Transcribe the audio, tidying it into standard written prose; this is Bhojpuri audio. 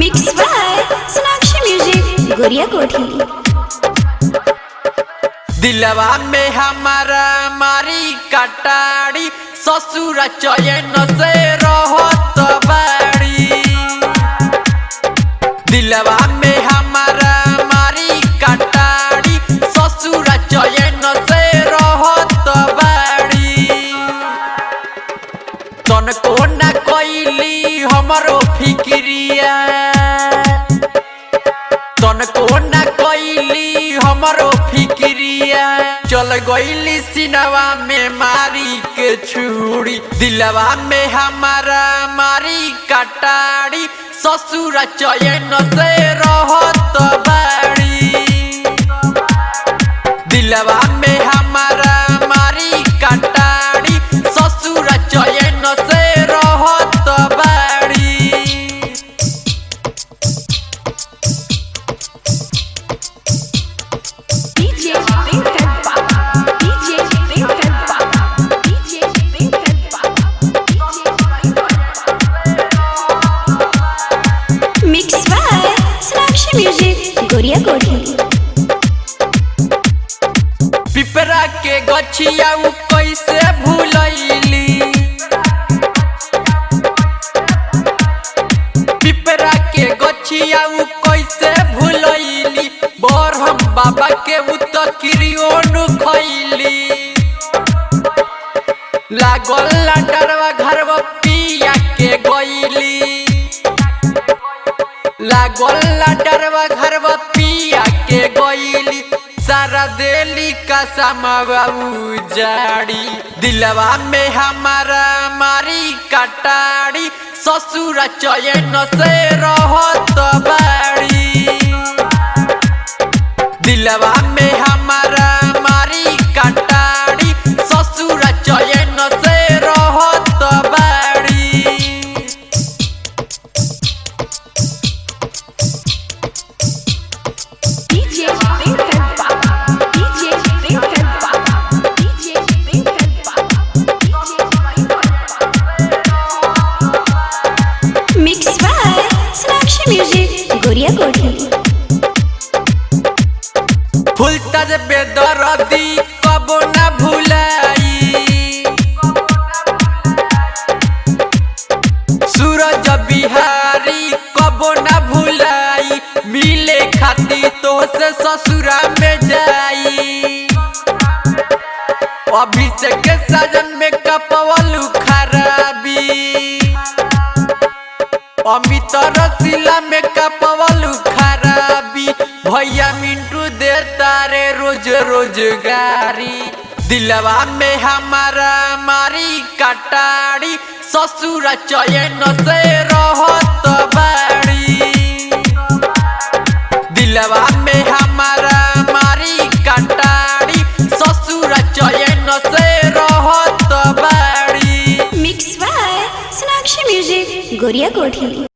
Mix by Sonakshi music Goriya Kothi. दिलवा में हमारा मारी कटारी, ससुर चयन से रहत बाड़ी। दिलवा में हमारा मारी कटारी, ससुर चयन से रहत बाड़ी। तनको ना कइली हमरो फिक्रिया, तनको ना कइली हमरो फिक्रिया। चल गइली सिनवा में मारी के छुरी, दिलवा में हमारा मारी कटारी, ससुर चयन से रहत बाड़ी। दिलवा में हमारा मारी कटारी, ससुर चयन से रहत बाड़ी। DJ Pankaj Baba, DJ Pankaj Baba, DJ Pankaj Baba, DJ Pankaj Baba. Mix by Sonakshi music Goriya Kothi. पिपरा के गछिया उ कैसे भूलैली, पिपरा के गछिया उ कैसे भूलैली। बरहम बाबा के उ त किरियोन खैली। लागल डरवा घरवा पिया के गइली, लागल डरवा घरवा पिया के गइली। सारा देली का समावा उजाड़ी, दिलवा में हमारा मारी कटारी, ससुर चयन से रहत बाड़ी। दिलवा में हमारा मारी कटारी, ससुर चयन से रहत बाड़ी। DJ Pankaj Baba, DJ Pankaj Baba, DJ Pankaj Baba, DJ Pankaj Baba. Mix by Sonakshi music Goriya Kothi. फूलतर बेदरदी कबो ना भुलाई, सूरज बिहारी कबो ना भुलाई। मिले खाती तो से ससुरा में जाई, अभिषेक के साजन में कपवलू खराबी। अमित रसीला में कपवलू खराबी, भैया मिंटू दे तारे रोज रोजगारी। दिलवा में हमारा मारी कटारी, ससुर चयन से रहत बाड़ी। दिलवा में हमारा मारी कटारी, ससुर चयन से रहत बाड़ी। Mix by Sonakshi music Goriya Kothi.